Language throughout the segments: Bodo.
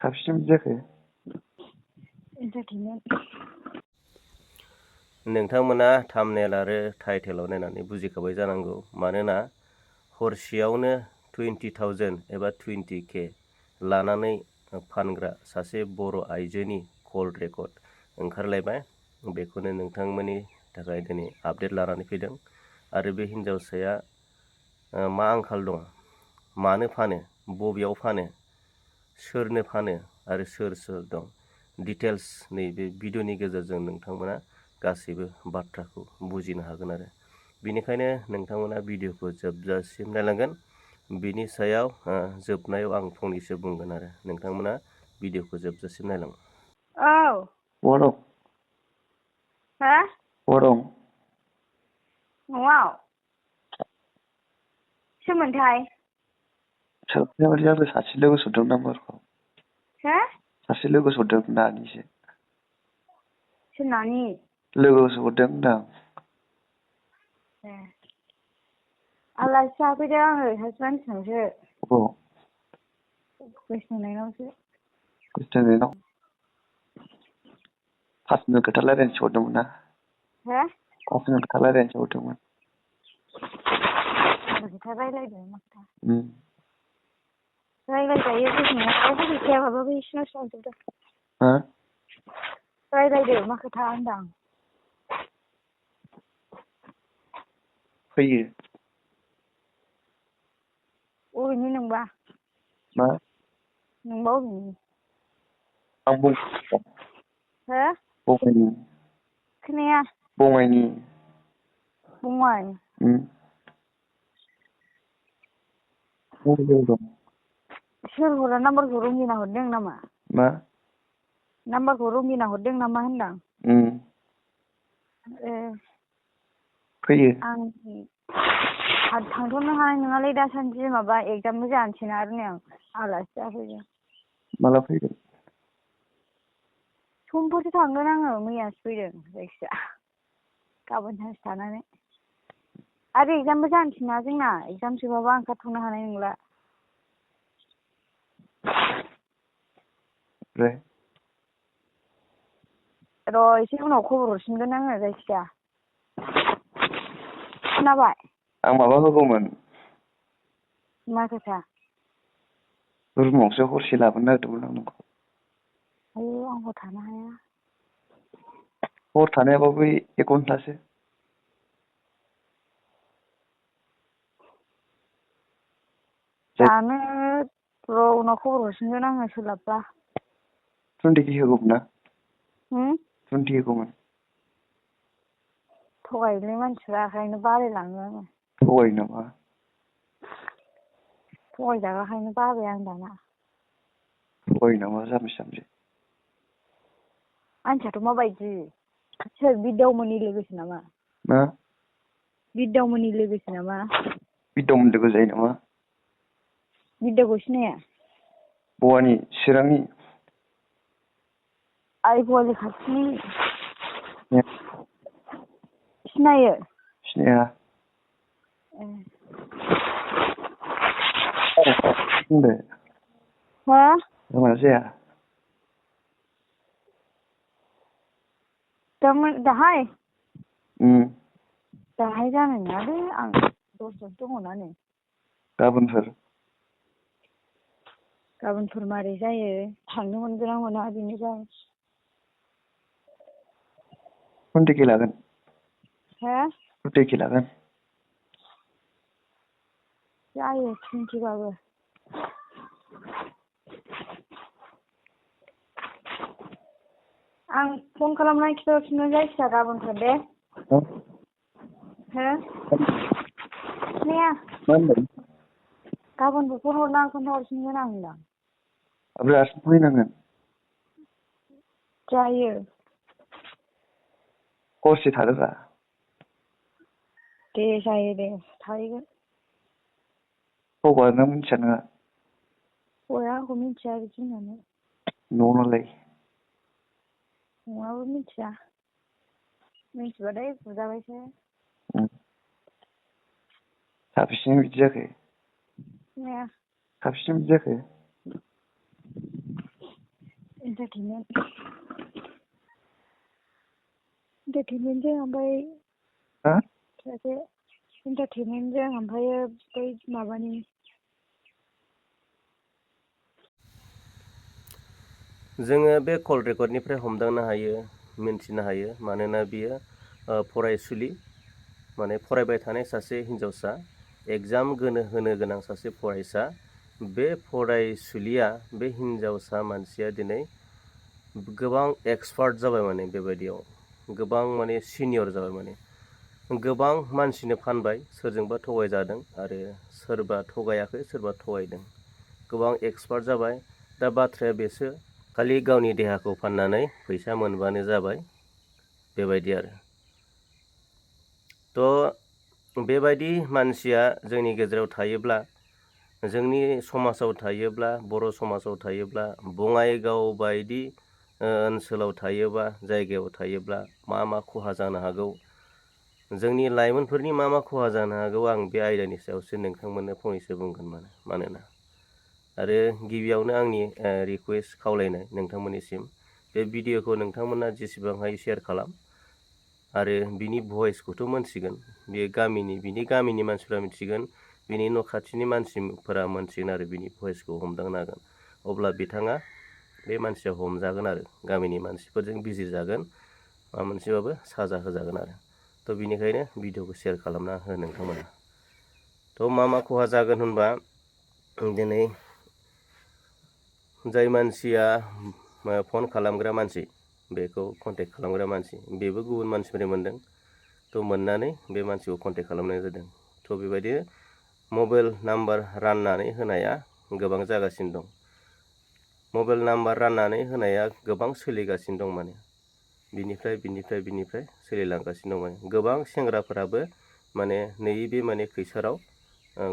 साबसिन जायाखै? नोंथांमोना थाम्बनेल आरो टाइटेलाव नायनानै बुजिखाबाय जानांगौ, मानोना हरसेयावनो 20,000 एबा 20K लानानै फानग्रा सासे बर' आइजोनि कल रेकर्ड ओंखारलायबाय। बेखौनो नोंथांमोननि थाखाय दिनै आपडेट लानानै फैदों। आरो बे हिन्जावसाया मा आंखाल दं, मानो फानो, बबेयाव फानो, सोरनो फानो आरो सोर सोर दं, डिटेल्स नैबे भिडिअनि गेजेरजों नोंथांमोना गासैबो बाथ्राखौ बुजिनो हागोन आरो बेनिखायनो नोंथांमोना भिडिअखौ जोबजासिम नायलांगोन। बिनि सायाव जोबनायाव आं फंनैसो बुंगोन आरो नोंथांमोना भिडिअखौ जोबजासिम नायलां। औ बहा दं? हा? बहा दं? न'आव। सोरमोनथाय? सोरखौबा बायदि जादों, सासे लोगो हरदों नाम्बारखौ। हा? सासे लोगो हरदों, नानिसो। सोर नानि? लोगोसो हरदों होनदां। ए आलासि जाफैदों आङो सासे मानसिनावसो। अबाव? गोसोथोनायनावसो। गोसोथोनायनाव? पार्सनेल खोथा रायज्लायनोसो हरदोंमोन ना? हा? पार्सनेल खोथा रायज्लायनोसो हरदोंमोन। खोथा रायज्लायदों मा खोथा? रायज्लायजायो, गोसोथोनायाव गैखायाबाबो बिसिनावसो थांजोबदों। हा? रायज्लायदो मा खोथा होनदां। फैयो। अबेनि नोंबा? मा? नोंबा अबेनि? आं बङाइगाव। हो? बङाइनि। खोनाया। बङाइनि। बङाइ? बबेयाव दं? सोर हरा नाम्बारखौ, रंगिना हरदों नामा? मा? नाम्बारखौ रंगिना हरदों नामा होनदां? ए। फैयो। आं थांथ'नो हानाय नङालै दासान्दि, माबा एगजामबो जानोसैना आरो नै आं आलासि जाफैदों। माला फैगोन? समफोरसो थांगोन आङो, मैयासो फैदों जायखिजाया गाबोन सानसे थानानै। आरो एगजामबो जानोसैना जोंना, एगजाम जोबाबा ओंखारथ'नो हानाय नंला। ओमफ्राय? र' एसे उनाव खबर हरफिनगोन आङो जायखिजाया। खोनाबाय? आं माबा होगौमोन। मा खोथा? रुमावसो हरसे लाबोनो नागिरदोंमोन आं नोंखौ। आयौ आं हर थानो हाया। हर थानो हायाबाबो 1 घन्टासो। जानो र' उनाव खबर हरफिनगोन आङो सोलाबबा। 20K होगौमोन ना? 20 होगौमोन। थगायोलै मानसिफ्रा, ओंखायनो बालायलाङो आङो। थगायो नामा? थगायजाग्राखायनो बाबाय आं दाना। थगायो नामा जाम्बि जाम्बि? मानसियाथ' माबायदि? सोर बिरदावमोननि लोगोसो नामा? मा? बिरदावमोननि लोगोसो नामा? बिरदावमोन लोगो जायो नामा? बिरदावखौ सिनाया? बहानि? चिरांनि? आइ फवालि खाथिनि। सिनायो? सिनाया। ए। बुंदो। हा? मानो जाया? दाहाय? दाहाय जानाय नङालै, आं दस्रायावसो दङना नै। गाबोनफोर? गाबोनफोर मारै जायो, थांनो मोनगोन ना मोना बेनोबा। 20K लागोन? हा? 20K लागोन? जायो 20 बाबो। आं फन खालामनानै खिन्थाहरफिनगोन जायखिजाया गाबोनफोर दे। हो? खोनाया। मा होनदों? गाबोनबो फन हरना खोन्थाहरफिनगोन आं होनदां। ओमफ्राय हारसिं फैनांगोन? जायो। हरसे थादोब्रा। दे जायो दे, थाहैगोन। थगायना मिथिया नोंहा? थगाया आंखौ मिथिया बिदि होननानै। न'आवलाय? न'आबो मिथिया। मिथिबाथाय बुजाबायसो। साबेसेजों बिदि जाखो? खोनाया। साबेसेजों बिदि जाखो? इन्टारटेनमेन्टजों ओमफ्राय हा सासे इन्टारटेनमेन्टजों ओमफ्रायो बै माबानि जोङो बे कल रेकर्डनिफ्राय हमदांनो हायो मिन्थिनो हायो मानोना बियो फरायसुलि माने फरायबाय थानाय सासे हिन्जावसा एग्जाम होनो गोनां सासे फरायसा बे फरायसुलिया बे हिन्जावसा मानसिया दिनै गोबां एक्सपार्ट जाबाय माने बेबायदियाव गोबां माने सिनियर जाबाय माने गोबां मानसिनो फानबाय सोरजोंबा थगायजादों आरो सोरबा थगायाखै सोरबा थगायदों गोबां एक्सपार्ट जाबाय दा बाथ्राया बेसो खालि गावनि देहाखौ फाननानै फैसा मोनबानो जाबाय बेबायदि आरो थ' बेबायदि मानसिया जोंनि गेजेराव थायोब्ला जोंनि समाजाव थायोब्ला बर' समाजाव थायोब्ला बङाइगाव बायदि ओनसोलाव थायोबा जायगायाव थायोब्ला मा खहा जानो हागौ जोंनि लाइमोनफोरनि मा खहा जानो हागौ आं बे आयदानि सायावसो नोंथांमोननो फंनैसो बुंगोन मानोना आरो गिबियावनो आंनि रिकुवेस्ट खावलायनाय नोंथांमोननिसिम बे भिडिअखौ नोंथांमोना जेसेबां हायो शेयार खालाम आरो बिनि भइसखौथ' मोनसिगोन बिनि गामिनि मानसिफ्रा मिथिगोन बिनि न' खाथिनि मानसिफोरा मोनसिगोन आरो बिनि भइसखौ हमदांनो हागोन अब्ला बिथाङा बे मानसिया हमजागोन आरो गामिनि मानसिफोरजों बिजिरजागोन माबा मोनसेबाबो साजा होजागोन आरो थ' बिनिखायनो भिडिअखौ शेयार खालामना हो नोंथांमोना थ' मा खहा जागोन होनबा दिनै जाय मानसिया फन खालामग्रा मानसि बेखौ कन्टेक्ट खालामग्रा मानसि बेबो गुबुन मानसिफोरनि मोनदों थ' मोननानै बे मानसिखौ कन्टेक्ट खालामनाय जादों थ' बेबायदिनो मबाइल नाम्बार राननानै होनाया गोबां जागासिनो दं मबाइल नाम्बार राननानै होनाया गोबां सोलिगासिनो दं माने बिनिफ्राय सोलिलांगासिनो दं माने गोबां सेंग्राफोराबो माने नैबे माने खैसाराव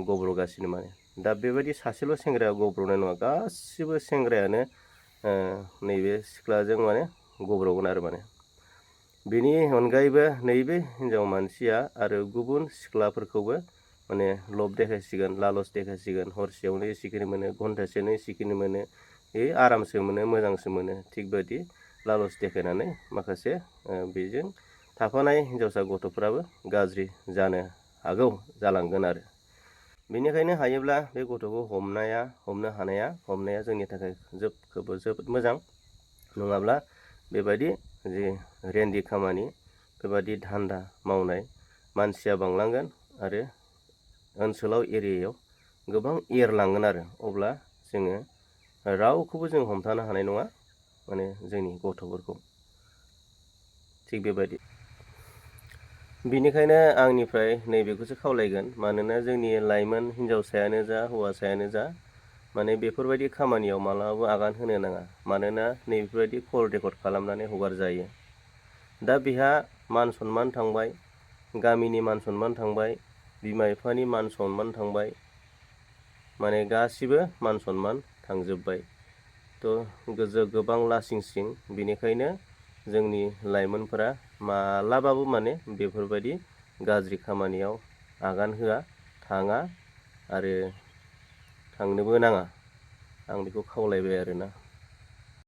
गब्र'गासिनो माने दा बेबायदि सासेल' सेंग्राया गब्र'नाय नङा गासिबो सेंग्रायानो नैबे सिख्लाजों माने गब्र'गोन आरो माने बेनि अनगायैबो नैबे हिन्जाव मानसिया आरो गुबुन सिख्लाफोरखौबो माने लब देखायसिगोन लालस देखायसिगोन हरसेयावनो एसेखिनि मोनो घन्टासेयावनो एसेखिनि मोनो आरामसो मोनो मोजांसो मोनो थिग बेबायदि लालस देखायनानै माखासे बेजों थाफानाय हिन्जावसा गथ'फ्राबो गाज्रि जानो हागौ जालांगोन आरो बेनिखायनो हायोब्ला बे गथ'खौ हमनाया जोंनि थाखाय जोबोद मोजां नङाब्ला बेबायदि जे रेन्दि खामानि बेबायदि धान्दा मावनाय मानसिया बांलांगोन आरो ओनसोलाव एरियायाव गोबां एरलांगोन आरो अब्ला जोङो रावखौबो जों हमथानो हानाय नङा माने जोंनि गथ'फोरखौ थिग बेबायदि बिनिखायनो आंनिफ्राय नैबेखौसो खावलायगोन मानोना जोंनि लाइमोन हिन्जावसायानो जा हौवासायानो जा माने बेफोरबायदि खामानियाव मालाबाबो आगान होनो नाङा मानोना नैबेफोरबायदि कल रेकर्ड खालामनानै हगारजायो दा बेहा मान सन्मान थांबाय गामिनि मान सन्मान थांबाय बिमा बिफानि मान सन्मान थांबाय माने गासिबो मान सन्मान थांजोब्बाय थ' गोबां लासिंसिं बेनिखायनो जोंनि लाइमोनफोरा मालाबाबो माने बेफोरबायदि गाज्रि खामानियाव आगान होआ थाङा आरो थांनोबो नाङा आं बेखौ खावलायबाय आरोना